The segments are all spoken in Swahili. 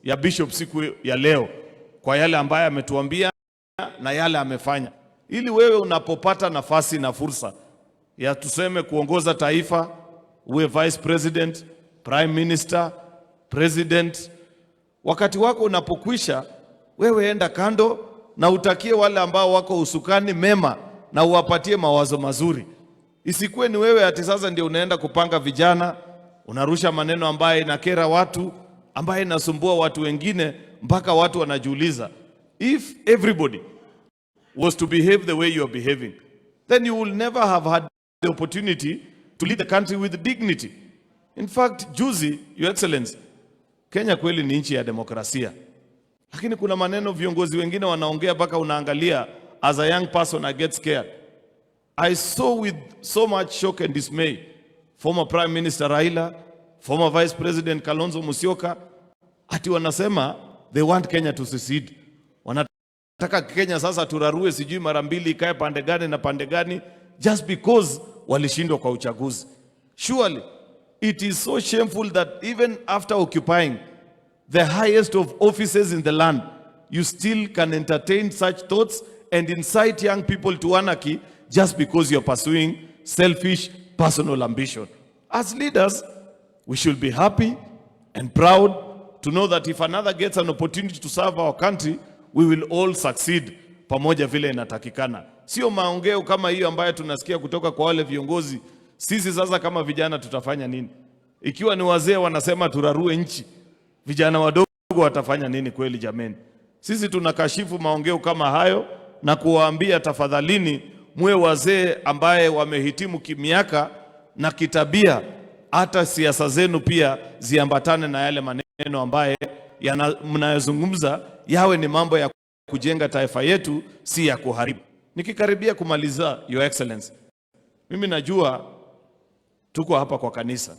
ya Bishop siku ya leo kwa yale ambayo ametuambia na yale amefanya, ili wewe unapopata nafasi na fursa ya, tuseme, kuongoza taifa, uwe vice president, prime minister, president, wakati wako unapokwisha, wewe enda kando na utakie wale ambao wako usukani mema na uwapatie mawazo mazuri. Isikuwe ni wewe ati sasa ndio unaenda kupanga vijana, unarusha maneno ambayo inakera watu, ambayo inasumbua watu wengine, mpaka watu wanajiuliza, if everybody was to behave the way you are behaving, then you will never have had the opportunity to lead the country with dignity. In fact, juzi, Your Excellency, Kenya kweli ni nchi ya demokrasia, lakini kuna maneno viongozi wengine wanaongea mpaka unaangalia, as a young person I get scared. I saw with so much shock and dismay former Prime Minister Raila, former Vice President Kalonzo Musyoka ati wanasema they want Kenya to secede. Wanataka Kenya sasa turarue sijui mara mbili, ikae pande gani na pande gani, just because walishindwa kwa uchaguzi. Surely it is so shameful that even after occupying the highest of offices in the land, you still can entertain such thoughts and incite young people to anarchy just because you're pursuing selfish personal ambition. As leaders, we should be happy and proud to know that if another gets an opportunity to serve our country, we will all succeed pamoja vile inatakikana. Sio maongeo kama hiyo ambayo tunasikia kutoka kwa wale viongozi. Sisi sasa kama vijana tutafanya nini? Ikiwa ni wazee wanasema turarue nchi, vijana wadogo watafanya nini kweli jameni? Sisi tunakashifu maongeo kama hayo na kuwaambia tafadhalini, muwe wazee ambaye wamehitimu kimiaka na kitabia, hata siasa zenu pia ziambatane na yale maneno ambaye mnayozungumza yawe ni mambo ya kujenga taifa yetu, si ya kuharibu. Nikikaribia kumaliza, Your Excellency, mimi najua tuko hapa kwa kanisa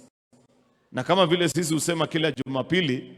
na kama vile sisi husema kila Jumapili